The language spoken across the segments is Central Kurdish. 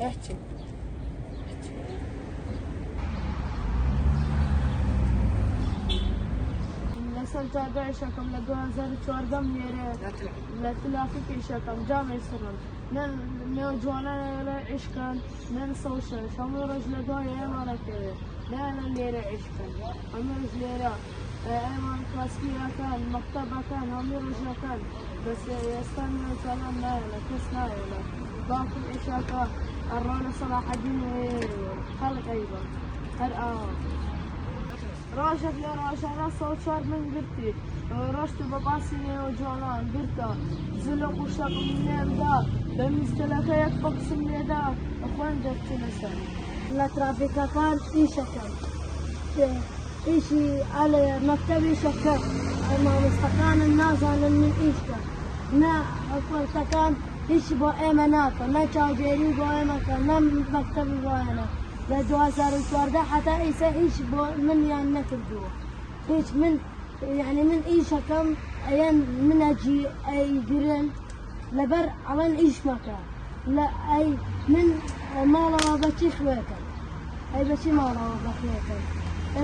احكي لەسەر جادە ئیشەکەم لە 2014 لێرە لە تلافیک ئیشەکەم جامێ سڕم نێوجوانە عیشکەن نەن سەوشەش هەموو ڕۆژ لە دوای ئێمانەکەوێ نایەنە لێرە عیشکەن هەموو ڕۆژ لێرە ئێمان کاسپیەکان مەکتەبەکان هەموو ڕۆژەکان بەس ئێستا نێوجوانان نایەنە کەس نایەنە باوکم ئیشەکە ئەڕۆ لە سەڵاحەدین خەڵک ئەیبە هەر ئاوا ڕۆژێک لە ڕۆژانە 104 من گرتی ڕۆشت بە باسی نێوجوانان گرتە زل و قوشەقم لێمدا بە میستەلەکە یەک بەکسم لێدا خوێن دەرچوونە سەر. لە ترافیکەکان ئیشەکەم ئیشی ئەلێ مەکتەب ئیشەکەم مامۆستەکانم نازانن من ئیش کەم نە حکومەتەکان هیچ بۆ ئێمە ناکەن نە چاودێری بۆ ئێمە کەن نە مەکتەبی بۆ ئێمە لە 2014 حتا ئیسە هیچ بۆ منیان نەکردووە هیچ من یعنی من ئیشەکەم ئەیەن منەجی ئەیگرن لەبەر ئەڵێن ئیش مەکە لە ئەی من ماڵەوە بەچی خوێکەم ئەی بەچی ماڵەوە بەخوێکەم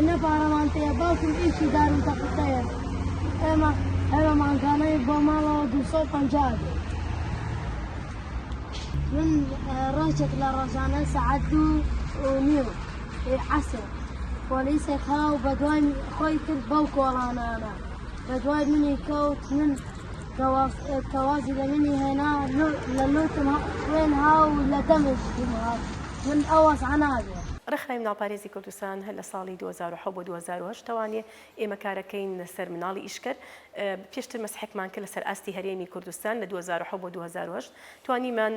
نە پارەمان پێیە باوکم ئیشی دار و تەختەیە ئێمە ئێمە مانگانەی بۆ ماڵەوە 250 بێ من ڕۆژێک لە ڕۆژانە سەعات دوو و نیو عەسر پۆلیسێک هاو بەدوای خۆی کرد بەو کۆڵانانە بەدوای منی کەوت من کە وازی لە منی هێنا لە لوتم خوێن ها و لە دەمشم هات من ئەو وەزعە نابێ. ڕێکخراوی مناڵپارێزی کوردستان هەر لە ساڵی 2007 بۆ 2008 توانێ ئێمە کارەکەین لەسەر مناڵی ئیشکەر پێشتر مەسحێکمان کرد لەسەر ئاستی هەرێمی کوردستان لە 2007 بۆ 2008 توانیمان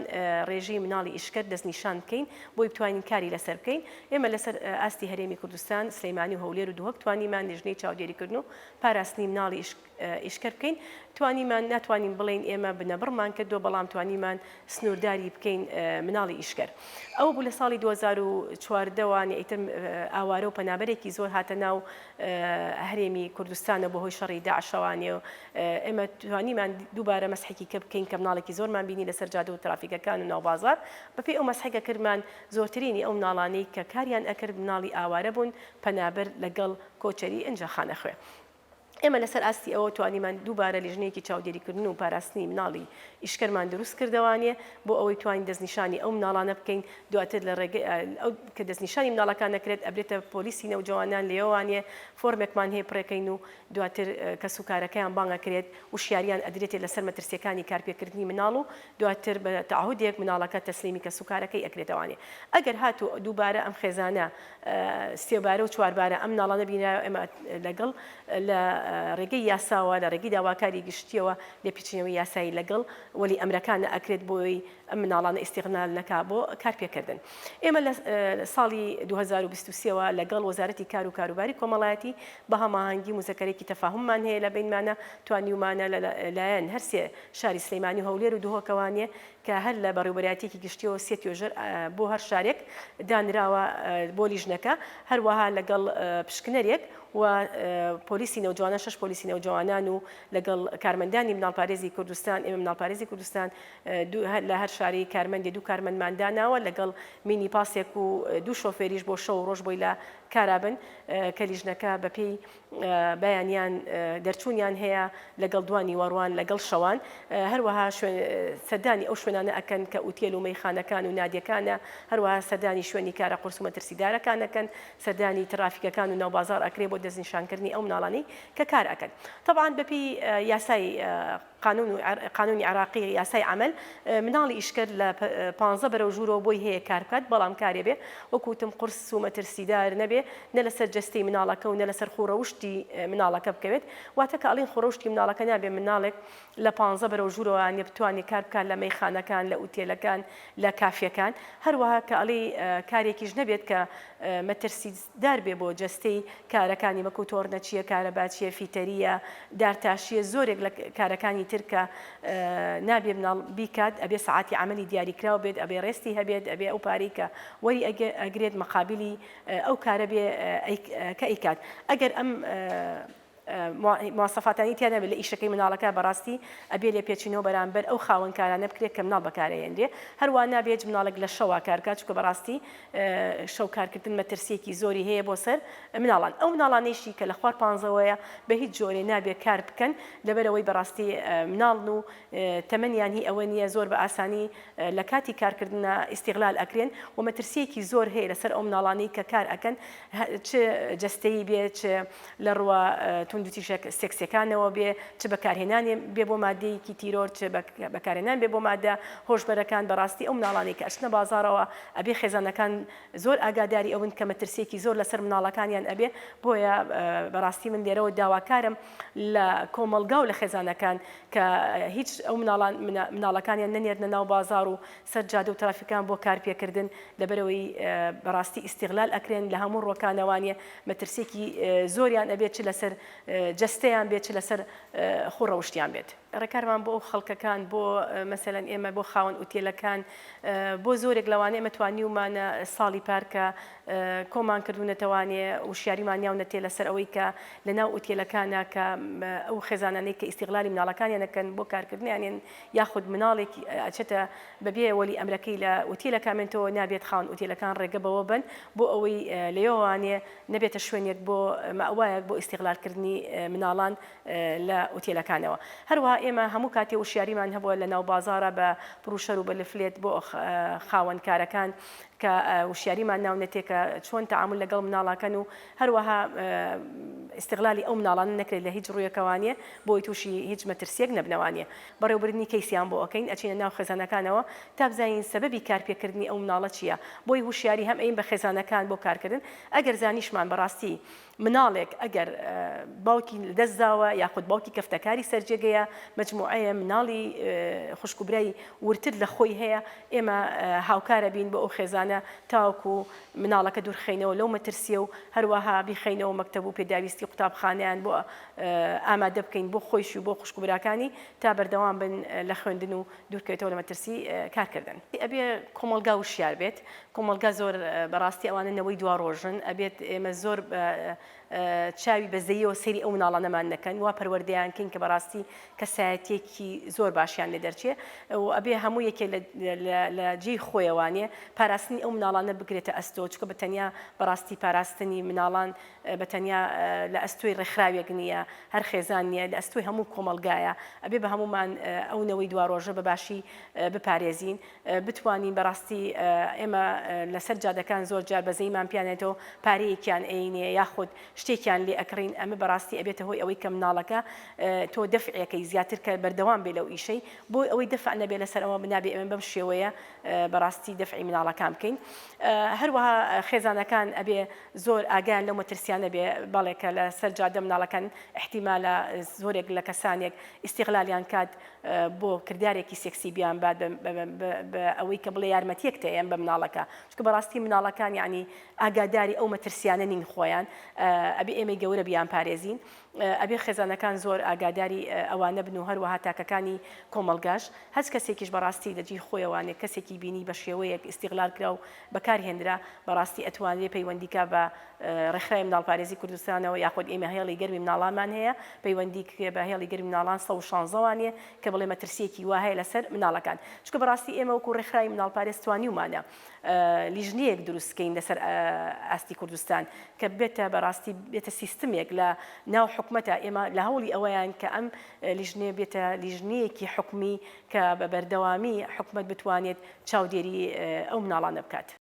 ڕێژەی مناڵی ئیشکەر دەستنیشان بکەین بۆی بتوانین کاری لەسەر بکەین ئێمە لەسەر ئاستی هەرێمی کوردستان سلەیمانی و هەولێر و دهۆک توانیمان لیژنەی چاودێریکردن و پاراستنی مناڵی ئیشکەر بکەین توانیمان ناتوانین بڵێین ئێمە بنەبڕمان کردووە بەڵام توانیمان سنوورداری بکەین مناڵی ئیشکەر ئەوە بوو لە ساڵی 2014 وانی ئیتر ئاوارە و پەنابەرێکی زۆر هاتە ناو هەرێمی کوردستانە بەهۆی شەڕی داعشەوانێ و ئێمە توانیمان دووبارە مەسحێکی کە بکەین کە مناڵێکی زۆرمان بینی لەسەر جادە و ترافیکەکان و ناو بازار بەپێی ئەو مەسحێکە کردمان زۆرترینی ئەو مناڵانەی کە کاریان ئەکرد مناڵی ئاوارە بوون پەنابەر لەگەڵ کۆچەری ئینجا خانەخوێ. ئێمە لەسەر ئاستی ئەوە توانیمان دووبارە لیژنەیەکی چاودێریکردن و پاراستنی مناڵی ئیشکەرمان دروست کردەوانێ بۆ ئەوەی توانین دەستنیشانی ئەو مناڵانە بکەین دواتر لە ڕێگەی ئەو کە دەستنیشانی مناڵەکان نەکرێت ئەبرێتە پۆلیسی نەوجەوانان لێوانێ فۆرمێکمان هەیە پڕێکەین و دواتر کەسوکارەکەیان بانگ ئەکرێت وشیاریان ئەدرێتێ لەسەر مەترسیەکانی کارپێکردنی مناڵ و دواتر بە تەعهودێک مناڵەکە تەسلیمی کەسوکارەکەی ئەکرێتەوانێ ئەگەر هاتوو دووبارە ئەم خێزانە سێبارە و چواربارە ئەم مناڵانە بینرایەوە ئێمە لەگەڵ لە ڕێگەی یاساوە لە ڕێگەی داواکاری گشتیەوە لێپێچینەوەی یاسایی لەگەڵ وەلی ئەمرەکانە ئەکرێت بۆی ئەم مناڵانە ئیستیغلال نەکا بۆ کارپێکردن. ئێمە لە ساڵی 2023 وە لەگەڵ وەزارەتی کار و کاروباری کۆمەڵایەتی بە هەماهەنگی موزەکەرێکی تەفاهوممان هەیە لە بەینمانە توانیومانە لە لایەن هەرسێ شاری سلیمانی و هەولێر و دهۆکەوانێ کە هەر لە بەڕێوبەرایەتیەکی گشتیەوە سێ توێژەر بۆ هەر شارێک دانراوە بۆ لیژنەکە، هەروەها لەگەڵ پشکنەرێک و پۆلیسی نەوجوانان، شەش پۆلیسی نەوجەوانان و لەگەڵ کارمەندانی مناڵپارێزی کوردستان، ئێمە مناڵپارێزی کوردستان لە هەر شاری کارمەندێ دوو کارمەندمان داناوە لەگەڵ مینی پاسێک و دوو شۆفێریش بۆ شەو و ڕۆژ بۆی لە کارابن کە لیژنەکە بەپێی بەیانیان دەرچوونیان هەیە لەگەڵ دوا نیوەڕوان لەگەڵ شەوان هەروەها سەردانی ئەو شوێنانە ئەکەن کە ئوتێل و مەیخانەکان و نادیەکانە هەروەها سەردانی شوێنی کارە قورس و مەترسیدارەکان ئەکەن سەردانی ترافیکەکان و ناوبازاڕ ئەکرێ بۆ دەستنیشانکردنی ئەو مناڵانەی کە کار ئەکەن تەبعەن بەپێی یاسای قانون و قانونی عێراقی یاسای عەمەل مناڵی ئیشکەر لە پانزە بەرەو ژوورەوە بۆی هەیە کار بکات بەڵام کارێ بێ وەکو وتم قورس و مەترسیدار نەبێ نە لەسەر جەستەی مناڵەکە و نە لەسەر خووڕەوشتی مناڵەکە بکەوێت واتە کە ئەڵێن خووڕەوشتی مناڵەکە نابێ مناڵێک لە پانزە بەرەو ژوورەوە نیە بتوانێ کار بکات لە مەیخانەکان لە ئوتێلەکان لە کافیەکان هەروەها کە ئەڵێی کارێکیش نەبێت کە مەترسیدار بێ بۆ جەستەی کارەکانی وەکو تۆرنەچییە، کارەباچییە، فیتەرییە، دارتاشییە، زۆرێک لە کارەکانی تر کە نابێ مناڵ بیکات ئەبێ سەعاتی عەمەلی دیاریکراو بێت، ئەبێ ڕێستی هەبێت، ئەبێ ئەو پارەی کە وەری ئەگرێت مەقابلی ئەو کارە بێ کە ئەیکات. ئەگەر ئەم. مواسەفاتانی تیا نەبێت لە ئیشەکەی مناڵەکە بەڕاستی ئەبێ لێپێچینەوە بەرامبەر ئەو خاوەن کارانە بکرێت کە مناڵ بەکارئەهێنرێ هەروا نابێ هیچ مناڵێک لە شەوا کار بکات چونکە بەڕاستی شەو کارکردن مەترسیەکی زۆری هەیە بۆ سەر مناڵان ئەو مناڵانەیشی کە لە خوار پانزەوەیە بە هیچ جۆرێ نابێ کار بکەن لەبەرئەوەی بەڕاستی مناڵن و تەمەنیان هی ئەوە نییە زۆر بە ئاسانی لە کاتی کارکردنا ئیستیغلال ئەکرێن و مەترسیەکی زۆر هەیە لەسەر ئەو مناڵانەی کە کار ئەکەن چ جەستەیی بێ چ لە ڕووە توندوتیژە سێکسیەکانەوە بێ چ بەکارهێنانی بێ بۆ مادەیەکی تیرۆر چ بەکارهێنان بێ بۆ مادە هۆشبەرەکان بەڕاستی ئەو مناڵانەی کە ئەچنە بازاڕەوە ئەبێ خێزانەکان زۆر ئاگاداری ئەون کە مەترسیەکی زۆر لەسەر مناڵەکانیان ئەبێ بۆیە بەڕاستی من لێرەوە داواکارم لە کۆمەڵگا و لە خێزانەکان کە هیچ ئەو مناڵان مناڵەکانیان نەنێرنە ناو بازاڕ و سەر جادە و ترافیکان بۆ کارپێکردن لەبەرئەوەی بەڕاستی ئیستیغلال ئەکرێن لە هەموو ڕوەکانەوانیە مەترسیەکی زۆریان ئەبێت چ لەسەر جەستەیان بێت چ لەسەر خوو ڕەوشتیان بێت. ڕێکارمان بۆ ئەو خەڵکەکان بۆ مەسەلەن ئێمە بۆ خاوەن ئوتێلەکان بۆ زۆرێک لەوانە ئێمە توانیومانە ساڵی پارکە کۆمان کردوونەتەوانێ وشیاریمان نیاونەتێ لەسەر ئەوەی کە لە ناو ئوتێلەکانە کە ئەو خێزانانەی کە ئیستیغلالی مناڵەکانیان ئەکەن بۆ کارکردنیانێن یاخود مناڵێک ئەچێتە بەبێ وەلی ئەمرەکەی لە ئوتێلەکە ئەمێنتەوە نابێت خاوەن ئوتێلەکان ڕێگە بەوە بەن بۆ ئەوەی لەوێوانێ نەبێتە شوێنێک بۆ مەئوایەک بۆ ئیستیغلالکردنی مناڵان لە ئوتێلەکانەوە. هەروەها ئێمە هەموو کاتێ وشیاریمان هەبووە لە ناو بازاڕا بە پڕوشەر و بە لفلێت بۆ خاوەن کارەکان کە وشیاریمان ناونەتێ کە چۆن تەعامول لەگەڵ مناڵاکەن و هەروەها ئیستغلالی ئەو مناڵانە نەکرێت لە هیچ ڕوویەکەوانیە بۆی تووشی هیچ مەترسیەک نەبنەوانیە. بەڕێوبردنی کەیسیان بۆ ئەکەین ئەچینە ناو خێزانەکانەوە تا بزانین سەبەبی کارپێکردنی ئەو مناڵە چیە بۆی هوشیاری هەم ئەین بە خێزانەکان بۆ کارکردن ئەگەر زانیشمان بەڕاستی مناڵێک ئەگەر باوکی لەدەست داوە یاخود باوکی کەفتەکاری سەرجێگەیە مەجموعەیە مناڵی خوشک و برای وردتر لە خۆی هەیە ئێمە هاوکارە بین بۆ ئەو خێزانە تاوەکو مناڵەکە دوورخەینەوە لەو مەترسیە و هەروەها بیخەینەوە مەکتەب و پێداویستی قوتابخانەیان بۆ ئامادە بکەین بۆ خۆیشی و بۆ خوشک و براکانی تا بەردەوام بن لە خوێندن و دوورکەوێتەوە لە مەترسی کارکردن. ئەبێ کۆمەڵگا وشیار بێت، کۆمەڵگا زۆر بەڕاستی ئەوانە نەوەی دواڕۆژن، ئەبێت ئێمە زۆر بە چاوی بەزەییەوە سەیری ئەو مناڵانەمان نەکەن، وا پەروەردەیان کەین کە بەڕاستی کەسایەتیەکی زۆر باشیان لێ دەرچێ و ئەبێ هەموو یەکێ لە جێی خۆیەوانێ پاراستنی ئەو مناڵانە بگرێتە ئەستۆ، چونکە بە تەنیا بەڕاستی پاراستنی مناڵان بە تەنیا لە ئەستۆی ڕێکخراوێک نییە، هەر خێزان نییە، لە ئەستۆی هەموو کۆمەڵگایە، ئەبێ بە هەموومان ئەو نەوەی دواڕۆژە بە باشی بپارێزین، بتوانین بەڕاستی ئێمە لەسەر جادەکان زۆر جار بەزەیمان پیانێتەوە پارەیەکیان ئەینێ یاخود شتێکیان لێ ئەکڕین، ئەمە بەڕاستی ئەبێتە هۆی ئەوەی کە مناڵەکە تۆ دەفعێکەی زیاتر کە بەردەوام بێ لەو ئیشەی، بۆ ئەوەی دەفع نەبێ لەسەر ئەوە نابێ ئێمە بەم شێوەیە بەڕاستی دەفعی مناڵەکان بکەین. هەروەها خێزانەکان ئەبێ زۆر ئاگایان لەو مەترسیانە بێ بەڵێ کە لە سەر جادە مناڵەکان ئیحتیمالە زۆرێک لە کەسانێک ئیستیغلالیان کات بۆ کردارێکی سێکسی بیان بات بە ئەوەی کە بڵێ یارمەتیەک تەیەم بە مناڵەکە چونکە بەڕاستی مناڵەکان یعنی ئاگاداری ئەو مەترسیانە نین خۆیان ئەبێ ئێمەی گەورە بیان پارێزین ئەبێ خێزانەکان زۆر ئاگاداری ئەوانە بن و هەروەها تاکەکانی کۆمەڵگاش، هەچ کەسێکیش بەڕاستی لە جێی خۆیەوانێ کەسێکی بینی بە شێوەیەک ئیستیغلال کرا و بەکار هێنرا بەڕاستی ئەتوانرێ پەیوەندی کا بە ڕێکخراوی مناڵپارێزی کوردستانەوە یاخود ئێمە هێڵی گەرمی مناڵانمان هەیە پەیوەندی کرێ بە هێڵی گەرمی مناڵان 116 وانێ کە بڵێ مەترسیەکی وا هەیە لەسەر مناڵەکان چونکە بەڕاستی ئێمە وەکو ڕێکخراوی مناڵپارێز توانیومانە لیژنەیەک دروست کەین لەسەر ئاستی کوردستان کە بێتە بەڕاستی بێتە سیستمێک لە ناو حکومەتە ئێمە لە هەوڵی ئەوەیان کە ئەم لیژنەیە بێتە لیژنەیەکی حکومی کە بە بەردەوامی حکومەت بتوانێت چاودێری ئەو مناڵانە بکات.